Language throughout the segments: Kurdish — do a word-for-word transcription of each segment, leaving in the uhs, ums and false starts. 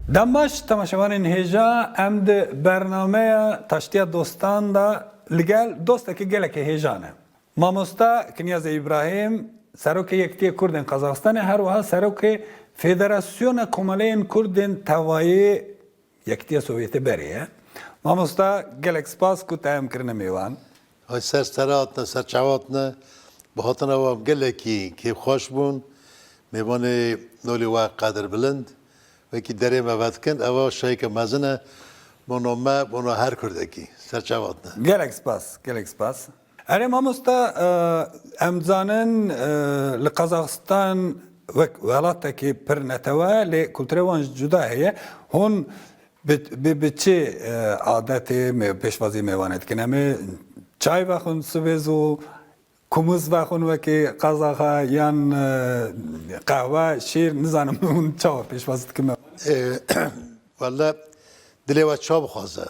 Dem baş, temaşevanên hêja, em di bernameya Taştiya Dostan de li gel dostekî gelekî hêja ne. Mamosta Kinyazê Îbrahîm, serokê Yekitiyê Kurdên Qazaxistanê, her wiha serokê Federasyona Komeleyên Kurdên Tevayê Yekitiya Sovyetê berê ye. Mamosta, gelek spas ku te em kirine mêvan. Ay ser sera hatine, ser çava hatine, bi hatina we em gelekî kêfxweş bûn. Mêvanê nolê we qedirbilind, wekî derê me vedikin, eva şayeke mezin e, bona me, bona her Kurdekî. Ser çava hatine. Gelek spas, gelek spas. Erê mamosta, e, em dizanin, e, li Qazaxistan wek welatekî pir netewe, lê kulturê wan jî cuda heye. Hûn bi, bi, bi çi, e, adetê me, pêşwazî mêvanê dikin? Em ê çay vexwin sibê zû, kumuz vexwin wekî Qazaxa, yan, e, qehwe, şîr, nizanim hûn çawa pêşwazî dikin me? E, wele dilê we ça bixwaze.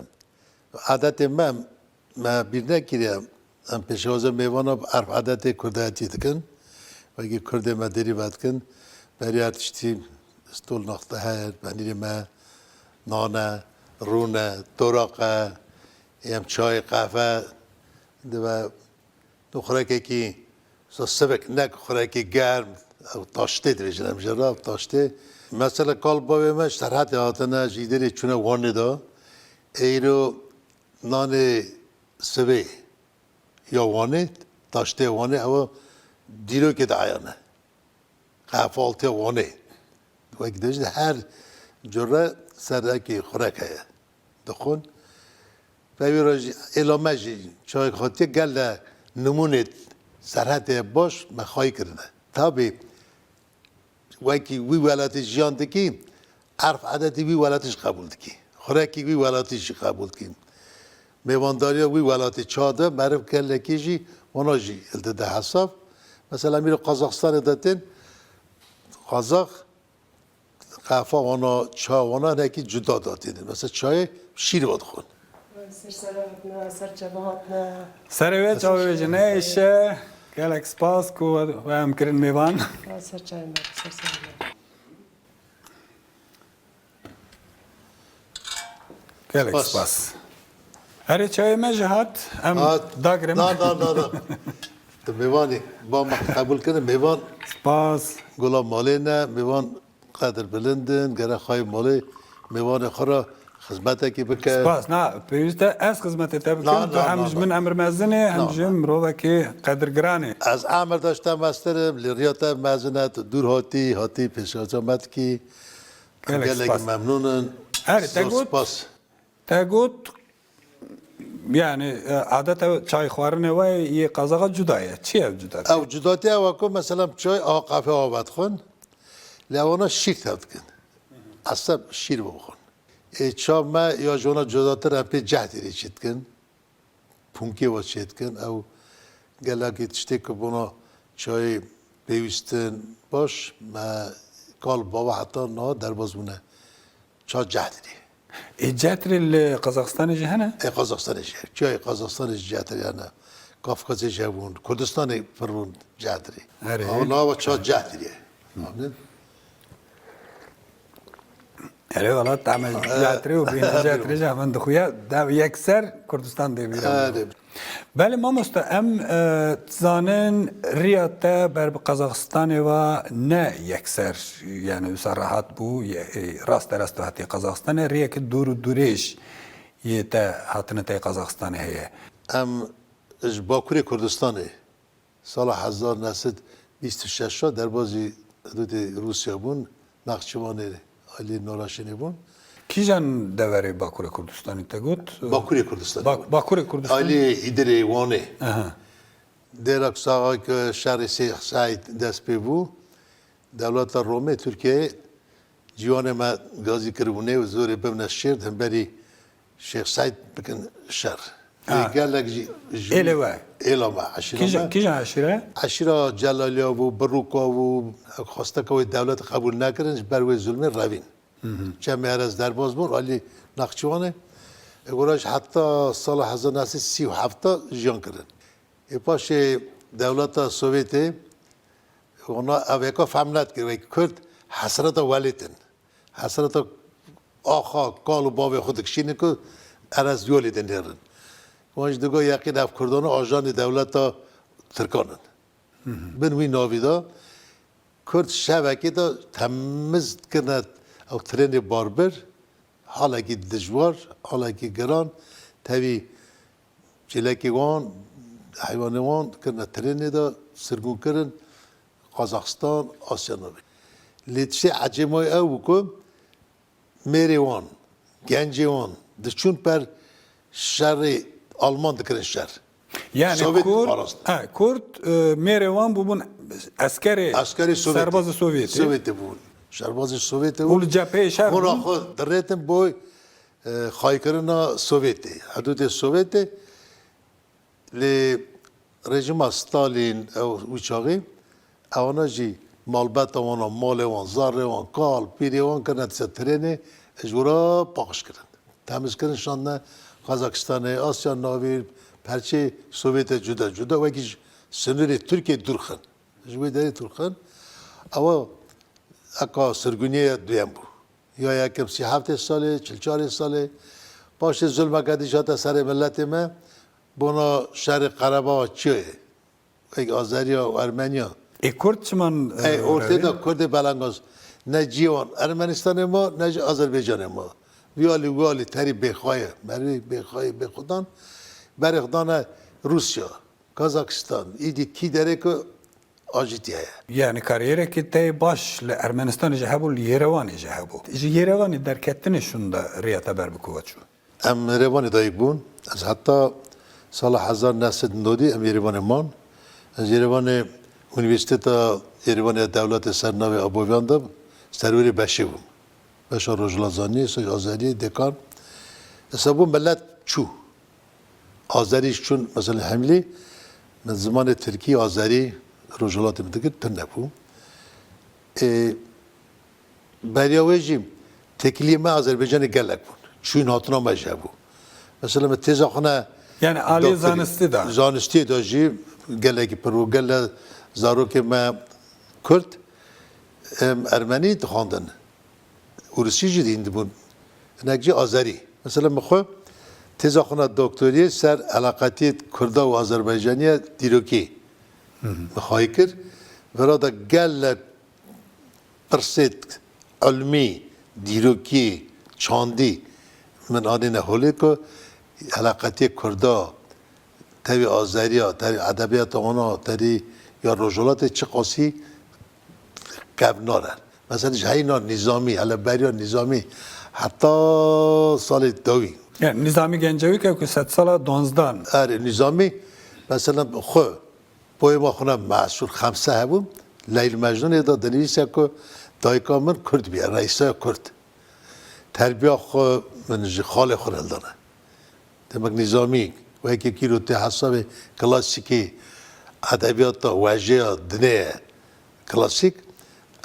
Adetê me, me bîr nekiriye. Em pêşwaza mêvana bi erf adetê kurdayetî dikin. Wekî kurdê me derî vedikin. Berî her tiştî stol naxte heye, penîrê me, nan e, rûn e, toraq e, em çay, qehve dibe. Tu xurekekî, so sivik, ne xurekî germ, ew taştê dibêjin em jê re, ew taştê. Mesela kal bavê me ji Serhetê hatine, ji Îdirê çûne Wanê de. Ê îro nanê sivê ya Wanê, taştê Wanê, ew dîrokê de heyane. Qehvaltiya Wanê. Wek dibêjin, her cure serekî xurek heye. Dixwin. Vevî re jî, êla me jî çayek hatiye, gele nimûnê Serhetê baş me xwayî kirine. Tabî, wekî wî welatî jiyan dikî, erf edetî wî welatî jî qebûl dikî. Xurekî wî welatî jî qebûl dikî. Mêvandariya wî welatî ça de, meriv gelekî jî wana jî hildide hesab. Mesela, em îro Qazaxistanê de tên, Qazax, qehva wana, ça wana hinekî cuda de têne. Mesela, çayê şîr ve dixwin. Ser sera hatine, ser çava hatine. Serê wê çavê wê jî neyşe. Gelek spas ku we em kirin mêvan. Ser çayê me, ser serê me. Gelek spas. Spas. Erê, çayê me jî hat, em Hat. dagrim. Na, na, na, na. Tu mêvanî, ba me qebûl kirin, mêvan Spas. Gula malê ne, mêvan qedirbilind in, gere xayê malê mêvanê xwe re xizmetekî bike. Spas. Na, pêwîst e ez xizmetê te bikim, Na, tu na, hem na, ji na. min emir mezin ê, hem Na, ji na. mirovekî qedirgiran ê. Ez emir de ji te mestir im, lê riya te mezin e, tu dûr hatî, hatî pêşwaza me dikî. Gelek Gelek spas. memnûn in. Erê, te Zor got, spas. te got, yani, e, adeta çay xwarinê we yê Qazaxa cuda ye. Çi ye ev cuda? Ew cudatiya we ku, mesela, çay a qehve a vedixwin, lê ewana şîr tev dikin. Eseb şîr bixwin. Ê, ça me ya ji wana cudatir em pê cehdê rê çê dikin. Punkê we çê dikin. Ew gelekî tiştê ku bona çayê pêwîst in baş, me kal bava heta niha derbas bûne. Ça cehdrî. Ê, cehdrî li Qazaxistanê jî hene? Ê, Qazaxistanê jî. Çayê Qazaxistanê jî cehdrî hene. Kafkasê jî hebûn. Kurdistanê pir bûn cehdrî. Erê. Ama niha we ça cehdrî ye. Anladın? Erê, wela, tame Ee, jetirê û bînî jetirê jî hemen dixuye. Dev yekser Kurdistan dê bîra. Erê. Belê mamoste, em, e, dizanin riya te ber bi Qazaxistanê ve ne yekser, yani wisa rehat bû, ye-, e, raste rast tu hatiye Qazaxistanê, riyeke dûr û dûrêj yê te hatine tey Qazaxistanê heye. Em ji Bakurê Kurdistanê Sala hezar neh sed bîst û şeş a derbazî hidûdê Rûsya bûn, Nexçiwanê alî Noraşinê bûn. Kîjan deverê Bakurê Kurdistanê te got? Bakurê Kurdistanê Bak-, bûn. Bakurê Kurdistanê? Alî Hîdirê Wanê. Aha. Dêra ku saxa ke şerê Sêx Seîd dest pê bû, dewleta Romê, Tirkiyeyê ciwanê me gazî kiribû nê û zorê bibne şêr, di hemberî Şêx Seîd bikin şer. Ha. Ê gelek jî, jî Êlê we. Êla me, eşîra Kîja, me. Kîja eşîre? Eşîra Celaliya bû, Birûka bû, xwesteka wê dewlet qebûl nekirin, ji ber wê zulmê revîn. Hı hı. Çemê Erez derbas bûn, alî Nexçiwanê. E, gora ji heta sala hezar neh sed sî û heft jiyan kirin. Ê paşê dewleta Sovyetê, ona ev yeka fehm nedikir, wek Kurd hesreta welêt in. Hesreta axa, kal û bavê xwe dikişînin ku erez yolê dinêrin. Wan jî digo yeqîn ev Kurdan û ajanê dewleta Tirkan in. Bin wî navî de Kurd şevekê de temiz kirine ew trênê barbir, halekî dijwar, halekî giran, tevî çêlekê wan, heywanê wan kirine trênê de sirgûn kirin Qazaxistan, Asya Navîn. Lê tiştê ecêmayî ew bû ku mêrê wan, gencê wan diçûn per şerê Alman dikirin şer. Yani Sovyet Kurd, parastin. He, Kurd, e, mêrê wan bûbûn eskerê, eskerê Sovyetê, serbazê Sovyetê. Sovyetê bûn. Serbazê Sovyetê bûn. Û li cepheyê şer bûn. Xwe dirêtin boy, e, xaykirina Sovyetê. Hududê Sovyetê. Lê rejîma Stalin, ew wî çaxê, ewana jî malbeta wan, malê wan, zarê wan, kal, pîrê wan kirine dise trênê, ji wira paqij kirin. Temiz kirin, şandine Kazakistanê, Asya Navîn, perçê Sovyetê cuda cuda, wekî ji sinûrê Tirkiyê dûr xin. Ji wê derê dûr xin. Ewa eka sirgûniyê ya duyem bû. Ya yekem sî heftê salê, çil çarê salê. Paşê zulmeke dî jate serê miletê me, bona şerê Qerebaxa çiyê. Wek Azeriya û Ermeniya. Ê Kurd çiman, e, Ey, ortê de Kurdê belengaz. Ne ciyê wan Ermenistanê ma, ne jî Azerbaycanê ma. Vî alî, wî alî terî bêxwayê. Merivê bêxwayê, bêxwedan. Berê xwe dane Rûsya, Kazakistan, îdî kî derê ku ajîtî heye. Yani kariyereke te baş li Ermenistanê jî hebû, li Yerevanê jî hebû. Ji Yerevanê derketinê şûnda rêya te ber bi ku ve çû? Em Yerevanê dayik bûn. Ez heta sala hezar neh sed nodî em Yerevanê man. Ez Yerevanê, Unîversîteta Yerevanê ya Dewletê ser navê Aboviyan de serwerê beşê bûm. Beşa rojhilatzaniyê, soy Azeriyê, dekan. Esa bû millet çû. Azerî çûn, mesela hemlî, min zimanê tirkî, azerî, rojhilatê min dikir, tune bû. Ê, beriya wê jî têkiliyê me Azerbaycanê gelek bûn. Çûyîn hatina me jî hebû. Mesela min têza xwe ne Yani alî doktorî, zanistî de. Zanistiyê de jî gelekî pir bû. Gele zarokê me Kurd, em, Ermenî dixwandin. Ûrisî jî hîn dibûn. Hinek jî Azerî. Mesela min xwe têza xwe na doktoriyê ser eleqetiyê Kurda û Azerbaycaniya dîrokî min xwayî kir. Vera de gelek pirsêt ilmî, dîrokî, çandî min anîne holê ku eleqetiyê Kurda, tevî Azeriya, tevî edebiyata wana, tevî ya Rojhilatê çiqasî kevnar e. Mesela ji heyna Nîzamî, hele beriya Nîzamî heta salê dawî. Yani Nizami Gencewî ke ku sedsala duwanzdan. Erê, Nîzamî, mesela xwe, poema xwe ne meşhûr Xemse hebû, Leyl Mecnûnê de dinivîse ku dayika min Kurd bûye, reîsa Kurd. Terbiya xwe min ji xalê xwe re hildane. Demek Nîzamî, wekî kîro tê hesabê klasîkê edebiyata wêjeya dinê ye klasîk,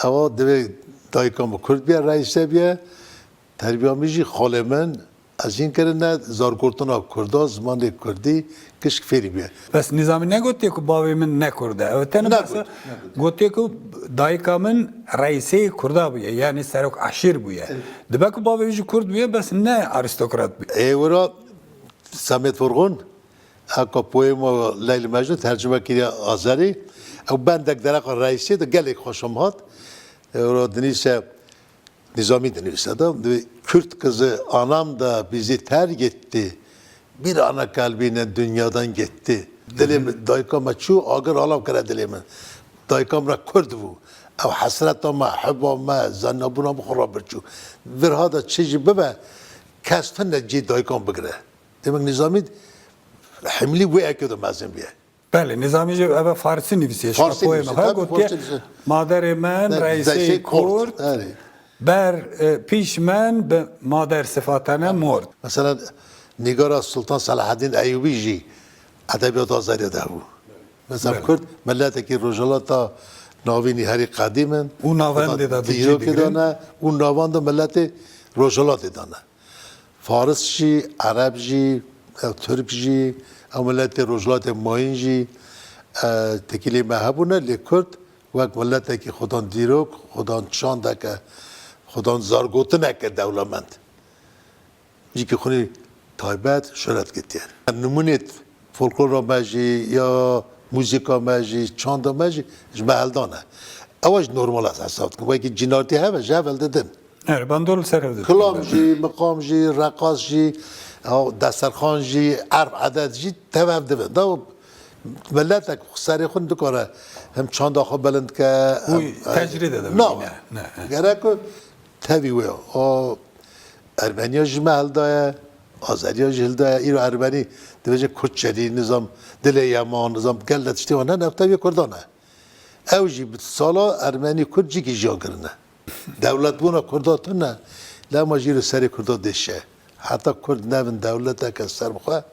ewa divê dayika min Kurd bîye, reîse bîye, terbiya min jî xalê min, ez hîn kirine zargotina Kurda, zimanê Kurdî, kişk fêrî bûye. Bes Nîzamî negotiye ku bavê min ne Kurd e. Ew te ne Negot, bes negot. Gotiye ku dayika min reîsê Kurda bûye, yani serok eşîr bûye. Evet. Dibe ku bavê wî jî Kurd bûye, bes ne arîstokrat bûye. Ê wira Samet Vurgun, eka poema Leyl Mecnûn tercüme kiriye Azerî. Ew bendek dereqa reîsê de gelek xweşa min hat. Ê wira dinîse Nîzamî dinivîse de, divê, "Kürt kızı anam da bizi terk etti. Bir ana kalbine dünyadan gitti." Dilê min, dayika me çû, agir alav kire dilê min. Dayika min re Kurd bû. Ew hesreta me, hiba me, zannabûna min xwe rabir çû. Virha de çi jî bibe, kes tune cî dayika min bigire. Demek Nîzamî himlî wê ekê de mezin bûye. Belê, Nizamî jî eve Farsî nivîsiye. Ji Farsî poyê nivîsiye, me tabii, gotiye, Farsî nivîsiye. "Maderê men, ne, reîsê Kurt, erê. Ber, e, pîş men bi mader sifatene mord." Mesela Nîgara Sultan Selahaddin Eyyûbî jî edebiyat Azerî de hebû. Mesela Belê. Kurd miletekî Rojhilata Navînî herî qedîm in. Û navendê de dîrokê digire. Dane, û navenda miletê Rojhilatê dane. Faris jî, Ereb jî, ew Tirk jî, ew miletê Rojhilatê Mayîn jî, e, têkilî me hebûne, lê Kurd wek miletekî xudan dîrok, xudan çandeke, xudan zargotineke dewlemend. Cîkî xwînî taybet şohret girtiye. Nimûnê folklora me jî ya muzîka me jî, çanda me jî ji me heldane. Ewa jî normal e hesab dikim. Wekî cînartî heve ji hev didin. Her bandor li ser hev didin. Kilam jî, miqam jî, reqas jî, ew desterxan jî, erf edet jî tev hev dibin. Da miletek serê xwe nikare him çanda xwe bilind ke, Wî hem, tecrîde de na, bimîne. Ne, ne. Gerek ku tevî wê. O Ermeniya ji me hildaye, Azeriya jî hildaye. Îro Ermenî dibêje Kurd çelî, nizam dilê yeman, nizam gel de tiştê wan hene, ev tevî Kurdan e. Ew jî bi sala Ermenî Kurd cîkî jiyan kirine. Dewletbûna Kurda tune, lema jî li serê Kurda dêşe. Heta Kurd nebin dewleteke serbixwe,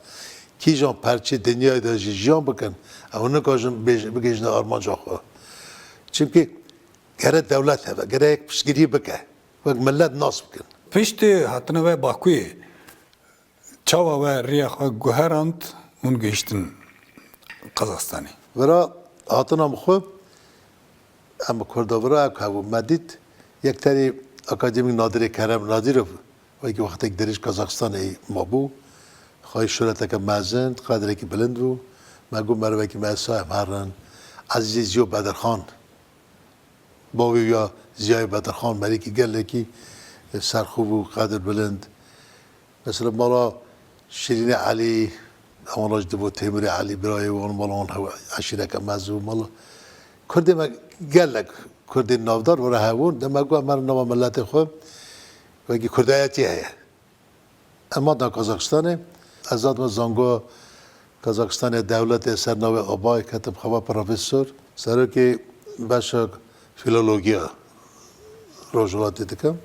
kîjan perçê dinyayê de jî jiyan bikin, ew nikajin bêj-, bigihîjine armanca xwe. Çimkî gere dewlet hebe, gere yek piştgirî bike, wek millet nas bikin. Piştî hatina we Bakuyê, çawa we riya xwe guherand hûn gihiştin Qazaxstanê? Vira hatina min xwe, em bi Kurda vira ew hebû me dît, yek terî akademîk Nadirê Kerem Nadirov, wekî wextek derî ji Qazaxstanê mabû, xwayî şohreteke mezin, qedrekî bilind bû. Me got merivekî me sa em herin. Ezîzê Ziyo Bedirxan, bavê ya Ziyayê Bedirxan, merîkî gelekî serxwe bû, qedir bilind. Mesela mala Şirînê Elî, ewana jî dibo Têmurê Elî, birayê wan, mala wan hew eşîreke mezin bû. Mala Kurdê me gelek, Kurdên navdar were hebûn. De me got, em herin nava miletê xwe, wekî Kurdayetî heye. Em hatin Kazaxistanê. Ez hatime zango Kazaxistanê, dewletê ser navê Abay, ketim xeba profesor, serokê beşa filologiya Rojhilatê dikim.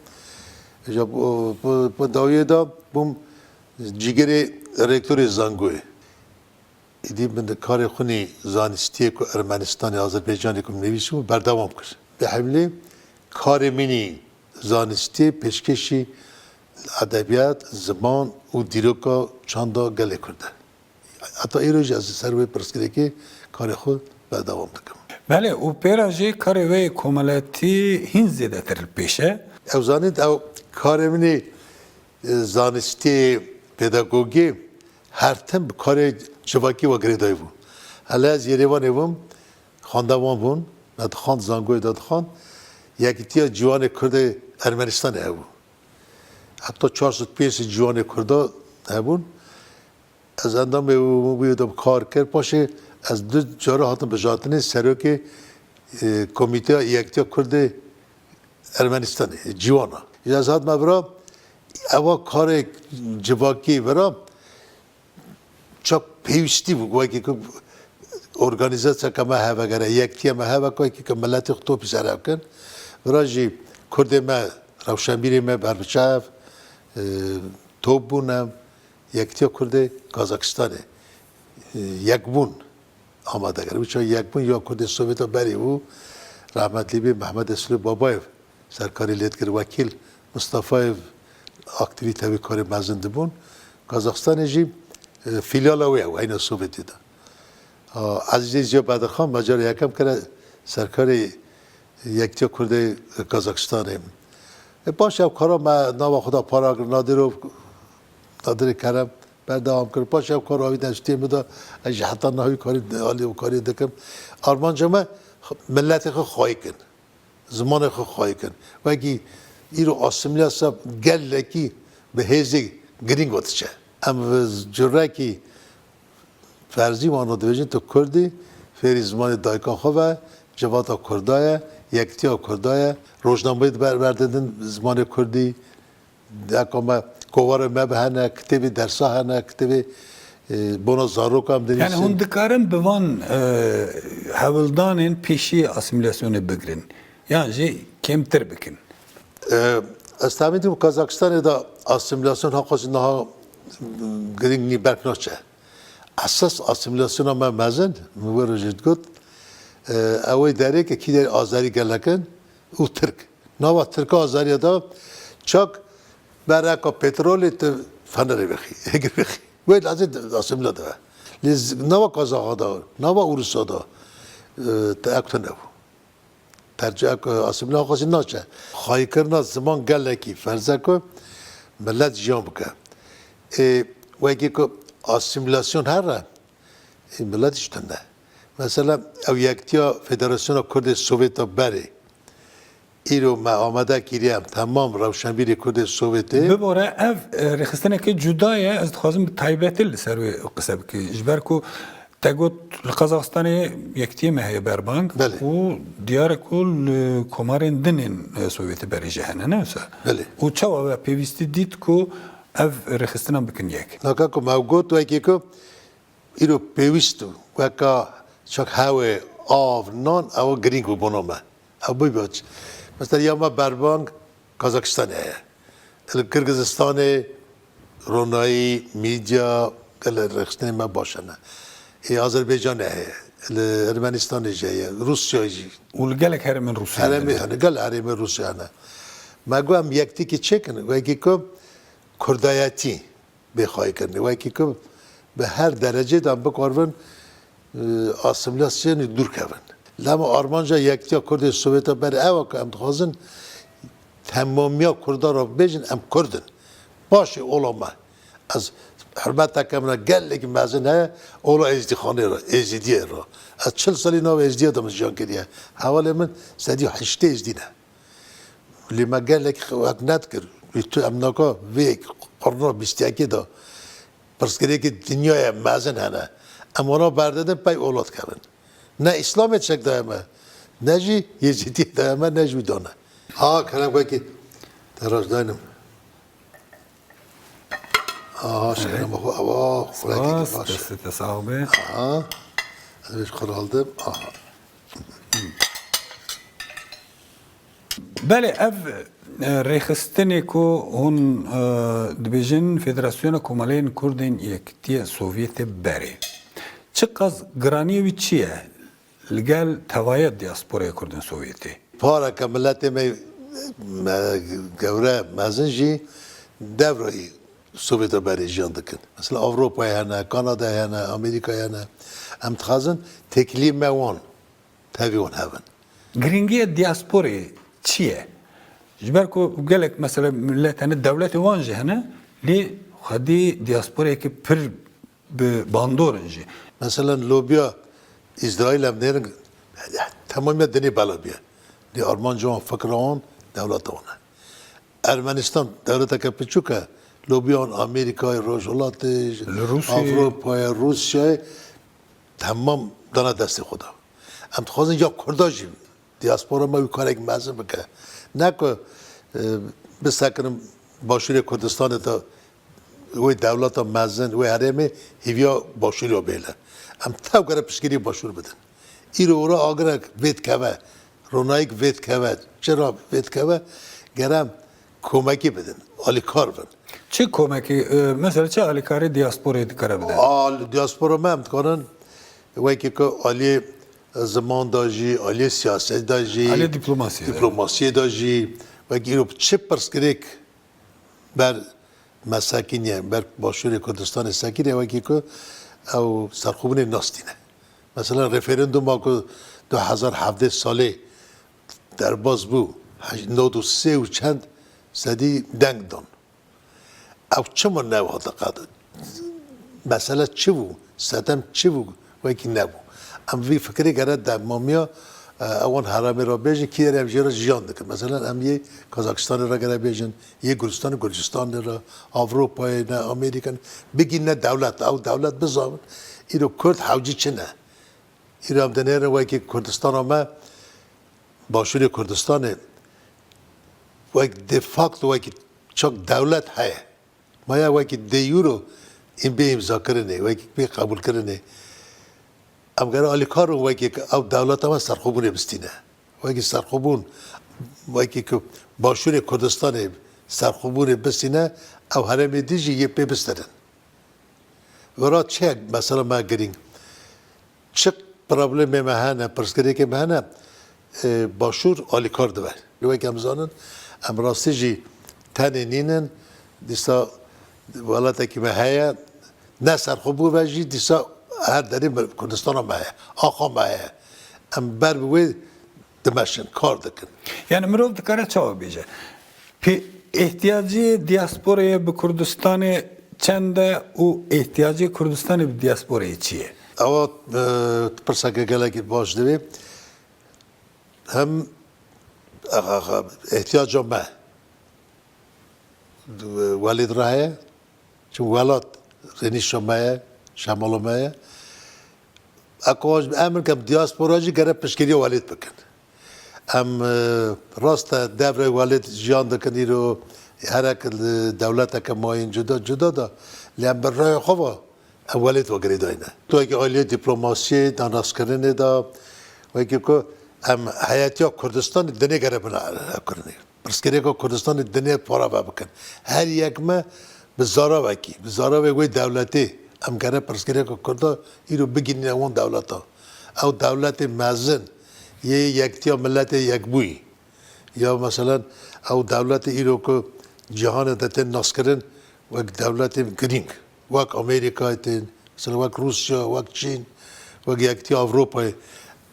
Îja bi, bi, bi dawiyê de bûm cîgirê rektorê zangoyê. Îdî min karê xwînî zanistiyê ku Ermenistanê, Azerbaycanê ku min nivîsîbû berdewam kir. Bi hemlê karê min î zanistiyê pêşkêşî edebiyat, ziman û dîroka çanda gelê Kurd e. Heta îro jî ez li ser wê pirsgirêkê karê xwe berdewam dikim. Belê, û pêra jî karê wê komeletî hîn zêdetir li pêş e. Ew zanîn, ew karê min ê, e, zanistiyê, pedagogiyê her tim bi karê civakî ve girêdayî bû. Hele ez Yerêvanê bûm, xwendevan bûn, me dixwand, zangoyê de dixwand. Yekîtiya Ciwanê Kurdê Ermenistanê hebû. Heta çar sed pênc sed ciwanê Kurda hebûn. Ez endamê wê de bi kar kir. Paşê ez du cara hatim bijartinê serokê, e, Komîteya Yektiya Kurdê Ermenistanê, Ciwana. Ji ez hatime vira, eva karê civakî vira, çok pêwîstî bû, wekî ku organîzasyoneke me heve gere, yektiye me heve, wekî ku miletê xwe topî ser hev kin. Vira jî Kurdê me, rewşenbîrê me berbiçav, e, top bûne, Yektiya Kurdê Kazakistanê, e, yekbûn amade kir. Wî çax yekbûn ya Kurdê Sovyeta berê bû, rehmetlî bî Mehmet Eslî Babayev serkarî lê dikir, wekîl Mustafayê aktîvîte wî karê mezin dibûn. Kazaxstanê jî, e, fîlyala wê ye, heyna Sovyetê de. A, Ezîzê Ziya Bedirxan me cara yekem kire serkarê Yektiya Kurdê Kazaxstanê. E, paş ev kara me nava xwe da para kir, Nadirov, Nadirê Kerem berdewam kir. Paş ev kar avî destê min de, ez jî heta navî karî, alî û karî dikim. Armanca me miletê xwe xwayî kin. Zimanê xwe xwayî kin. Wekî îro asîmîlyasya gelekî bi hêzê girîng ve diçe. Em bi curekî ferzî wan re dibêjin, tu Kurd î, fêrî zimanê dayika xwe be, civata Kurda ye, yektiya Kurda ye. Rojnameyê dibe-, berdidin zimanê Kurdî, Deka me, kovarê me bi hene, kitêbê dersa hene, kitêbê, e, bona zarokan dinivîsin. Yani hûn dikarin bi van, e, hewldanên pêşî asîmîlasyonê bigirin, yan jî kêmtir bikin? E, ez tahmîn dikim Kazakistanê de asîmîlasyon haqasî niha girîng nî, berk naçe. Esas asîmîlasyona me mezin, min were jî digot, e, ew ê derê ke kî derê Azerî gelek in û Tirk. Nava Tirka Azeriya de çak bereka petrolê tu fenerê vexî, hêgir vexî. Wê lazê asîmîle dibe. Lê z-, nava Kazaxa de, nava Ûrisa de, e, te ek tune bû. Tercih ek asîmîle xwezî naçe. Xwayîkirina ziman gelekî ferze ku millet jiyan bike. Ê, wekî ku asîmîlasyon here, ê, milet ji tune. Mesela ew yektiya Federasyona Kurdê Sovyeta berê. Îro me amade kiriye em temam rewşenbîrê Kurdê Sovyetê. Bibore ev, e, rêxistineke cuda ye, ez dixwazim bi taybetî li ser wê qise bikî. Ji ber ku te got li Qazaxistanê yektiyê me heye berbang Belê. Û diyar e ku li komarên din ên, e, Sovyetê berê jî hene, ne wisa? Belê. Û çawa we pêwîstî dît ku ev rêxistinan bikin yek? Naka ku me ew got wekî ku îro pêwîst û weka çak hewê, av, nan, ew girîng bû bona me. Ew bû baş. Mesela ya me berbang Kazakistanê heye. Li Kirgizistanê ronayî, medya, gelek rêxistinê me baş hene. Ê Azerbaycanê heye. Li Ermenistanê jî heye. Rûsyayê jî. Û li gelek herêmên Rûsyayê Herêmê hene. Hene, gelek herêmên Rûsyayê hene. Me got em yektikî çêkin, wekî ku Kurdayetî bê xwayîkirinê. Wekî ku bi her derecê de em bikaribin, e, asîmîlasyonê dûr kevin. Lema armanca yektiya Kurdê Sovyeta berê ew e ku em dixwazin temamiya Kurdan re bibêjin, em Kurd in. Paşê ola me. Ez hurmeteke min e gelekî mezin heye, ola Êzdîxanê re, Êzîdiyê re. Ez çil salî nav Êzdiya de min jiyan kiriye. Hevalê min sedî heştê Êzdî ne. Lê me gelek wek nedikir. Wî tu em naka vê qurna bîst yekê de pirsgirêkê dinyayê mezin hene. Em wana berdidin pey ola dikevin. Ne Îslamê çek daye me, ne jî Yezîdiyê daye me, ne jî wî dane. Ha, kerem wekî te rajdaynim. Aha, şekerê me xwe, ava, xulekî Spas, te baş. Destê te sax be. Aha. Ez vê ji xwe re aldim. Aha. Belê, ev, e, rêxistinê ku hûn, e, dibêjin Federasyona Komeleyên Kurdên Yekitiyê Sovyetê berê. Çiqas giraniyê wî çi ye li gel tevaya diasporaya Kurdên Sovyetê? Pareke miletê me, me gewre mezin jî devrayî Sovyeta berê jiyan dikin. Mesela Ewropayê hene, Kanadayê hene, Amerîkayê hene. Em dixwazin têkiliyê me wan tevî wan hebin. Girîngiya diasporê çi ye? Ji ber ku gelek mesela milet hene, dewletê wan jî hene, lê xwedî diasporeyeke pir bi bandor in jî. Mesela lobiya Îsraîl em nêrin temamiya dinê bela biye. Lê armanca wan, fikra wan, dewleta wan e. Ermenistan dewleteke piçûk e. Lobiya wan Amerîkayê, Rojhilatê, Li Rûsiyê. Ewropayê, Rûsyayê temam dana destê xwe de. Em dixwazin ya Kurda jî diaspora me wî karek mezin bike. Ne ku, e, bisekirin Başûrê Kurdistanê de wê dewleta mezin, wê herêmê hîviya Başûrê bêle. Em tev gere piştgirî Başûr bidin. Îro ora agirek vê dikeve, ronayîk vê dikeve, çira vê dikeve, gere em komekî bidin, alîkar bin. Çi komekî, e, mesela çi alîkarî diasporê dikare bide? Al, diaspora me em dikarin wekî ku aliyê ziman de jî, aliyê siyaset de jî, Aliyê diplomasiyê de. Diplomasiyê de jî, wekî îro çi pirsgirêk ber me sekiniye, ber Başûrê Kurdistanê sekiniye, wekî ku ew serxwebûnê nastîne. Mesela referanduma ku du hezar hevdeh salê derbas bû, hej-, nod û sê û çend sedî deng dan. Ew çima nehate qet? Mesele çi bû? Sedem çi bû? Wekî nebû. Em vî fikrê gere demamiya, e, ewan herêmê re bêjin, kî derê em jê re jiyan dikin. Mesela em yê Kazakistanê re gere bêjin, yê Gurcistanê, Gurcistanê re, Ewropayê ne, Amerîka ne, bigîne dewlet, ew dewlet bizavin. Îro Kurd hewcî çi ne? Îro em dinêrin wekî Kurdistana me, Başûrê Kurdistanê, wek de facto, wekî çak dewlet heye. Maya wekî de jure ên bê îmzakirinê, wekî bê qebûlkirinê. Em gere alîkar in wekî ku ew dewleta me serxwebûnê bistîne. Wekî serxwebûn, wekî ku Başûrê Kurdistanê serxwebûnê bistîne, ew herêmê dî jî yê pê bistirin. Vira çi ye mesela me girîng? Çi problemê me hene, pirsgirêkê me hene, e, Başûr alîkar dibe. Li wek em zanin, em rastî jî tenê nînin, dîsa welatekî me heye, ne serxwebû ve jî dîsa her derê me, Kurdistana me heye, axa me heye. Em ber bi wê dimeşin, kar dikin. Yani mirov dikare çawa bêje? Pê ihtiyacê diasporayê bi Kurdistanê Çend e û ihtiyacê Kurdistanê bi diasporayê çi ye? Ewa, e, pirseke gelekî baş divê. Hem, e, e, e, ihtiyaca me, e, welêt re heye. Çim welat rênîşa me ye, şemala me ye. Eko em, em diaspora jî gere piştgiriya welêt bikin. Em, e, rast e, devrê welêt jiyan dikin îro, herek li dewleteke mayîn cuda cuda da, lê em bi raya xwe ve em welêt ve girêdayî ne. Tu wekî aliyê dîplomasiyê, danaskirinê de, wekî ku em heyetiya Kurdistanê dinê gere bina hevkirinê. Pirsgirêka Kurdistanê dinê para ve bikin. Her yek me bi zaravekî, bi zaravê wê dewletê, em gere pirsgirêka Kurda îro bigihînine wan dewleta. Ew dewletê mezin yê yektiya miletê yekbûyî. Ya meselen ew dewletê îro ku cîhanê de tên naskirin wek dewletên girîng. Wek Amerîkayê tên, mesela wek Rûsya, wek Çîn, wek Yektiya Ewropayê.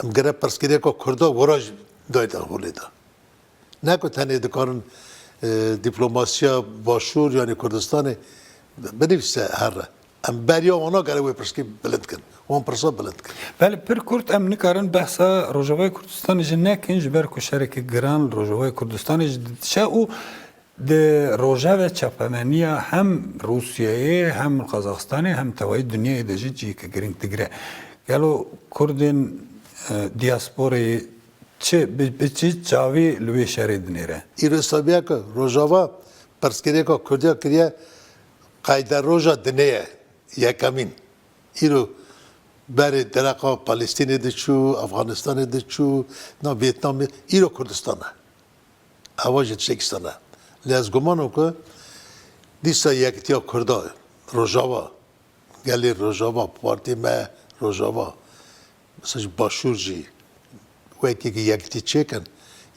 Em gere pirsgirêka Kurda wira jî dayne holê de. Ne ku tenê dikarin, e, dîplomasiya Başûr, yanî Kurdistanê binivîse here. Em beriya wana gere wê pirsgê bilind kin. Wan pirsa bilind kin. Belê, pir kurt em nikarin behsa Rojavayê Kurdistanê jî nekin, ji ber ku şerekî giran li Rojavayê Kurdistanê jî didişe û di rojeve çapemeniya hem Rûsyayê, hem Qazaxistanê, hem tevayî dinyayê de jî ciheke girîng digire. Gelo Kurdên, e, diasporayê çi, bi, bi çi çavî li wê şerê dinêre? Îro sabiya ku Rojava pirsgirêka Kurdiya kiriye, qeyde roja dinê ye, yekemîn. Îro berê dereqa Palestînê diçû, Afganistanê diçû, na Vîetnamê, îro Kurdistan e. Ewa jî tiştekî sane. Lê ez guman im ku dîsa yekitiya Kurda, Rojava, gelê Rojava, partî me Rojava, mesela ji Başûr jî wekî yekitî çêkin,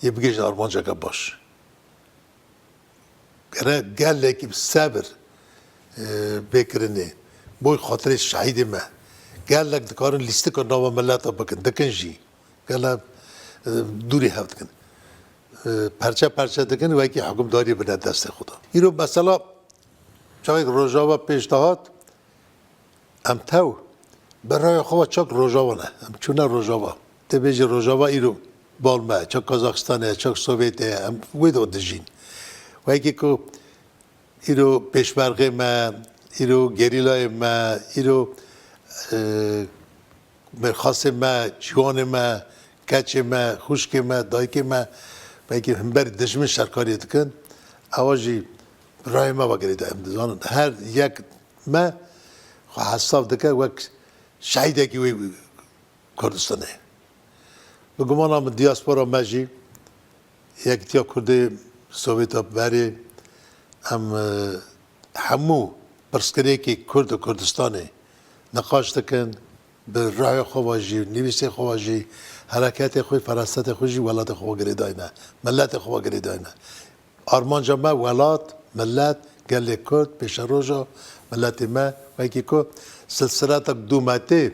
yê bigihîjin armanceke baş. Gere gelekî bi sebir, e, bê kirinê. Boy xatirê şehîdê me. Gelek dikarin lîstika nava mileta bikin, dikin jî. Gele, e, dûrî hev dikin. E, perçe perçe dikin, wekî hukimdarî bine destê xwe de. Îro mesela çaxek Rojava pêş dihat, em tew bi raya xwe ve çak Rojava ne. Em çûne Rojava. Tê bêjî Rojava îro bal me, çak Kazaxistanê ye, çak Sovyetê ye, em wê de dijîn. Wekî ku îro pêşmergê me, îro gerîlayê me, îro, e, mêrxasê me, ciwanê me, keçê me, xwişkê me, dayikê me, belkî himber dijmin şerkariyê dikin. Ewa jî rayê me ve girêdayî em dizanin. Her yek me xwe hesab dike wek şehîdekî wê Kurdistanê. Bi gumana min diaspora me jî, Yekitiya Kurdê Sovyeta berê, em, e, hemû pirsgirêkê Kurd û Kurdistanê niqaş dikin, bi raya xwe ve jî, nivîsê xwe ve jî, hereketê xwe, ferasetê xwe jî welatê xwe ve girêdayî ne, miletê xwe ve girêdayî ne. Armanca me welat, milet, gelê Kurd, pêşeroja miletê me, wekî ku silsiletek dû me tê,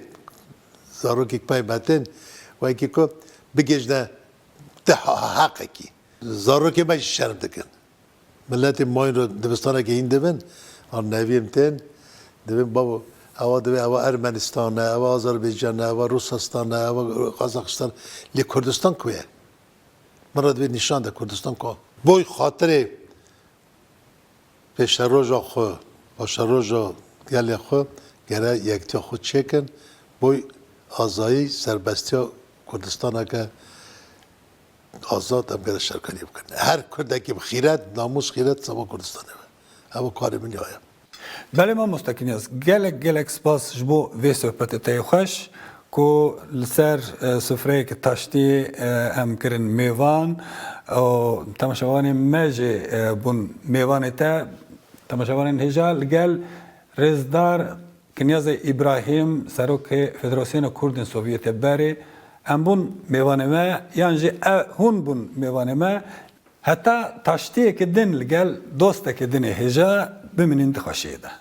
zarokek pey me tên, wekî ku bigihîjne ti ha-, ha-, heqekî. Zarokê me jî şerm dikin. Miletê mayîn re dibistanekê hîn dibin, an neviyê min tên, dibin, babo, ewa divê, ewa Ermenistan e, ewa Azerbaycan e, ewa Rûsistan e, ewa Qazaxistan. Lê Kurdistan ku ye? Min re divê nîşan de Kurdistan ku. Boy xatirê pêşeroja xwe, paşeroja gelê xwe gere yektiya xwe çêkin. Boy azayî, serbestiya Kurdistaneke azad em gere şerkarî bikin. Her Kurdekî bi xîret, namûs, xîret seba Kurdistanê be. Ev karê min ya ye. Belê mamoste Kinyaz, gelek gelek spas ji bo vê sohbetê te yê xweş ku li ser, e, sufreyeke taştî, e, em kirin mêvan û temaşevanên me jî, e, bûn mêvanê te. Temaşevanên hêja, li gel Rêzdar Kinyazê Îbrahîm, Serokê Federasyona Kurdên Sovyetê berê, em bûn mêvanê me, yan jî ev, hûn bûn mêvanê me. Heta taştiyeke din li gel dosteke din ê hêja bimînin di xweşiyê de.